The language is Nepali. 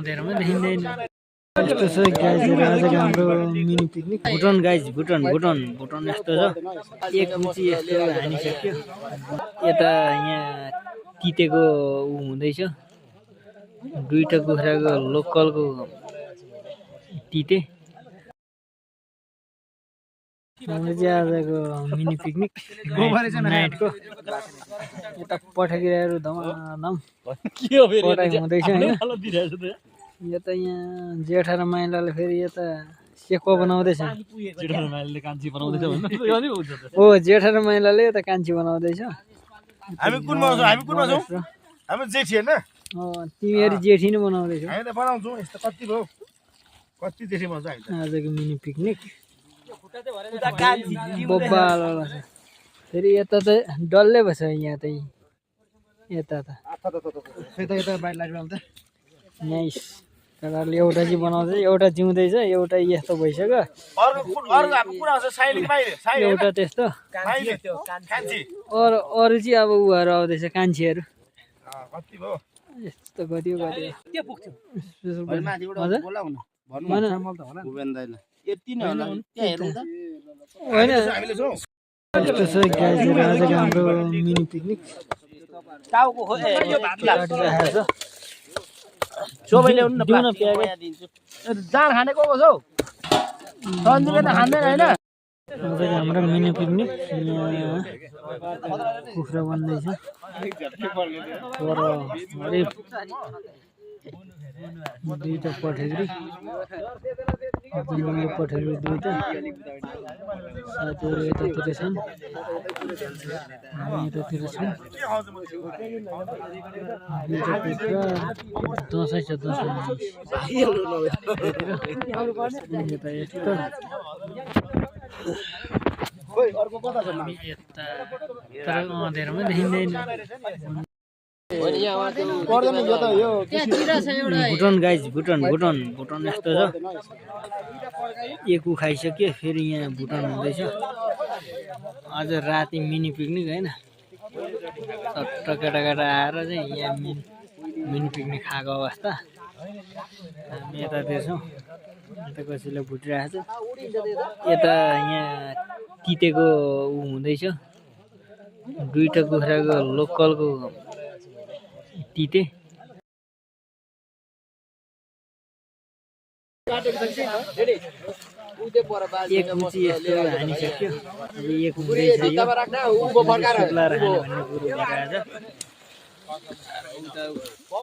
धेरैमा देखिँदैन यस्तो छ गाइजहरू आजको हाम्रो mini picnic Bhutan guys Bhutan यस्तो छ एक मुची यस्तो हानिसक्यो यता यहाँ तितेको उ हुँदैछ दुईटा कुखुराको लोकलको तिते हाम्रो चाहिँ आजको मिनी पिकनिक नाइटको यता पठाइरहेहरू धमाधम पठाइ हुँदैछ होइन यता यहाँ जेठा र माइलाले फेरि यता सेकुवा बनाउँदैछ हो जेठा र माइलाले यता कान्छी बनाउँदैछ हामी कुनमा छौँ हामी जेठी हैन तिमीहरू जेठी नै बनाउँदैछौ हामी त बनाउँछौँ यस्तो कति भयो कति जेठी बनाउँछ हामी आजको मिनी पिकनिक बब्बाल फेरि यता त डल्लै भएछ यहाँ त यता त यता बाहिर लाइट बनाउँछ नाइस काकाले एउटा चाहिँ बनाउँदैछ एउटा जिउँदैछ एउटा यस्तो भइसक्यो एउटा त्यस्तो अरू चाहिँ अब उहरू आउँदैछ कान्छीहरू यस्तो गऱ्यो यस्तो छ गाइजहरू आजको हाम्रो मिनी पिकनिक हाम्रो मिनी पिकनिक कुखुरा बन्दैछ दुईटा पठेग्री पठेग्री दुईटा साथीहरू यतातिर छन् हामी यतातिर छौँ दुईटा कुखुरा दसैँ छ दसैँ यता यस्तो धेरैमा देखिँदैन भुटान गाइज भुटान यस्तो छ एक खाइसक्यो फेरि यहाँ भुटान हुँदैछ आज राति मिनी पिकनिक होइन सट्ट केटा आएर चाहिँ यहाँ मिनी पिकनिक खाएको अवस्था हामी यतातिर छौँ यता कसैले भुटिरहेको छ यता यहाँ तितेको उ हुँदैछ दुईटा कुखुराको लोकलको तिते एक मुची यस्तो हानिसक्यो अब एक हुँदैछ यो भन्ने कुरो भइरहेछ